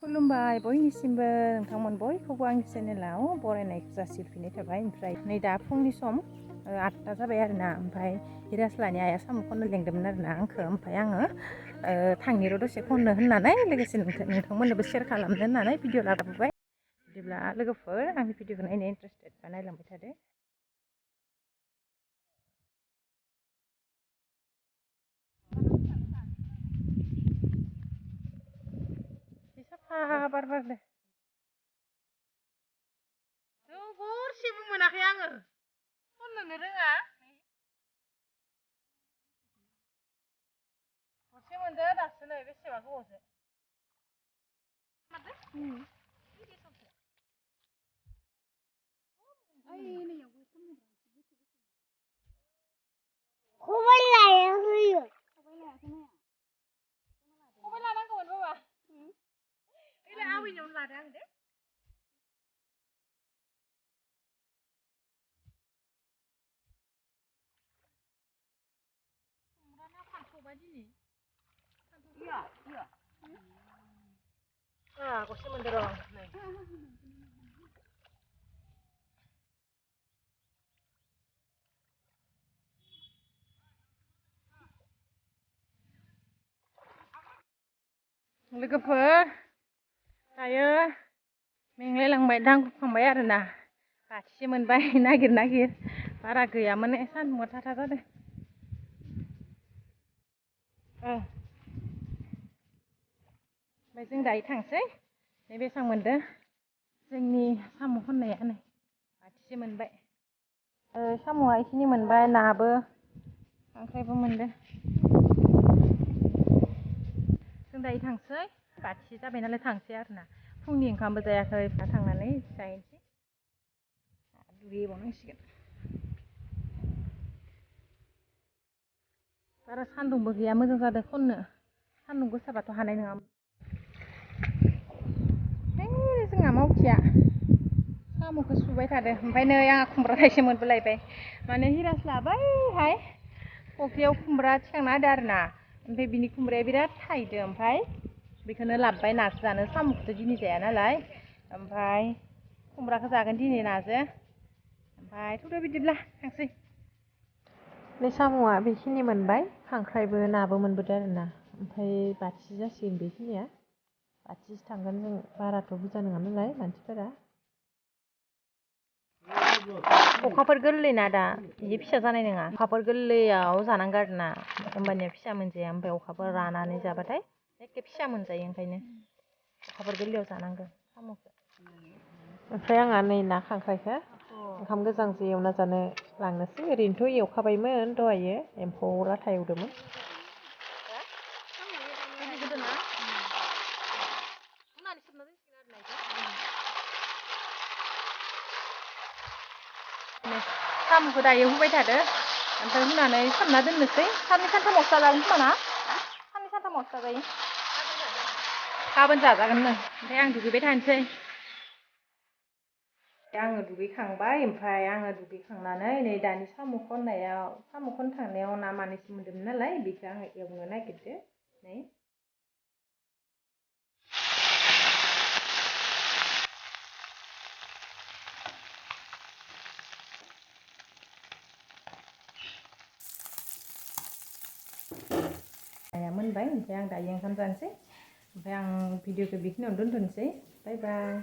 खुलुमबाय बयनिसिमबो नोंथांमोन बयखौबो आंनि चेनेलाव बरायनायखौ जासिफिननाय थाबाय। ओमफ्राय नै दा फुंनि सम 8टा जाबाय आरोना। ओमफ्राय हिरास्लानि आइया साम' खननो लेंदोंमोन आरोना आंखौ। ओमफ्राय आङो थांनिर' दसे खननो होननानै लोगोसे नोंथांमोननोबो शेयार खालामनो होननानै भिडिअ लाबोबाय। बिदिब्ला लोगोफोर आंनि भिडिअखौ नायनो इन्टारेस्टेडबा नायलांबाय थादो। साफा बार बारदो। गरसेबो मोनाखै आङो, खननोनो रोङा। गरसे मोनदो दासो नै बेसेबा गोबावसो। खबाइ लाया होयो। खबाइ लानांगौमोन बाबा। ओइलाय आबैनियावनो लादो आं दे। खुमब्राना फानथ'बाय दिनै। गरसे मोनदो र' नै। लोगोफोर दायो मेंलायलांबाय दांखांबाय आरोना। बाथिसे मोनबाय नागिर नागिर बारा गैयामोन सान्दुंआ थाथा जादों। ओमफ्राय जों दायो थांसै। नै बेसां मोनदो जोंनि साम' खननाया नै बाथिसे मोनबाय। साम'आ इखिनि मोनबाय, नाबो खांख्राइबो मोनदो। जों दायो थांसै, बाथिसे जाबाय नालाय थांसै आरोना। फुंनि ओंखामबो जायाखै, थांनानै जाहैनोसै। दुगैबावनांसिगोन। बारा सान्दुंबो गैया, मोजां जादों खननो। सान्दुं गोसाबाथ' हानाय नङामोन। जोंहा मावथिया साम'खौ सुबाय थादों। ओमफ्राय नै आंहा खुमब्रा थाइसे मोनबोलायबाय। माने हिरास्ला बैहाय फख्रियाव खुमब्रा थिखांना होदो आरोना। ओमफ्राय बिनि खुमब्राया बिराद थाइदो। ओमफ्राय बेखौनो लाबोबाय नाजो जानो। साम'खौथ' दिनै जाया नालाय। ओमफ्राय खुमब्राखौ जागोन दिनै नाजो। ओमफ्राय थौदो बिदिब्ला थांसै। बे साम'आ बेखिनि मोनबाय, खांख्राइबो नाबो मोनबोदो आरोना। ओमफ्राय बाथिसे जासिगोन बेखिनिया। बाथिसे थांगोन जों, बाराथ' बुरजा नङा नालाय मानसिफोरा। अखाफोर गोरलै ना दा, बिदि फिसा जानाय नङा। अखाफोर गोरलैयाव जानांगौ आरोना, होमबानिया फिसा मोनजाया। ओमफ्राय अखाफोर रानानै जाबाथाय एखे फिसा मोनजायो। ओंखायनो अखाफोर गोरलैयाव जानांगौ साम'खौ। ओमफ्राय आंहा नै ना खांख्राइखौ ओंखाम गोजांजों एवना जानो लांनोसै। ओरैनोथ' एवखाबायमोन दहायो, एम्फौ लाथा एवदोंमोन। साम'खौ दायो हुबाय थादो। ओमफ्राय हुनानै सोमना दोननोसै। साननै सानथामावसो जाजागोन खोमा ना? साननै सानथामावसो जाजायो। गाबोन जाजागोननो। ओमफ्राय आं दुगैबाय थानोसै। आङो दुगैखांबाय। ओमफ्राय आङो दुगैखांनानै नै दानि साम' खननो थांनायाव ना मानैसो मोनदोंमोन नालाय, बेखौ आङो एवनो नागिरदो। नै नाया मोनबाय। ओमफ्राय आं दायो ओंखाम जानोसै। ओमफ्राय आं भिडिअखौ बेखिनियावनो दोनथ'नोसै। बाय बाय।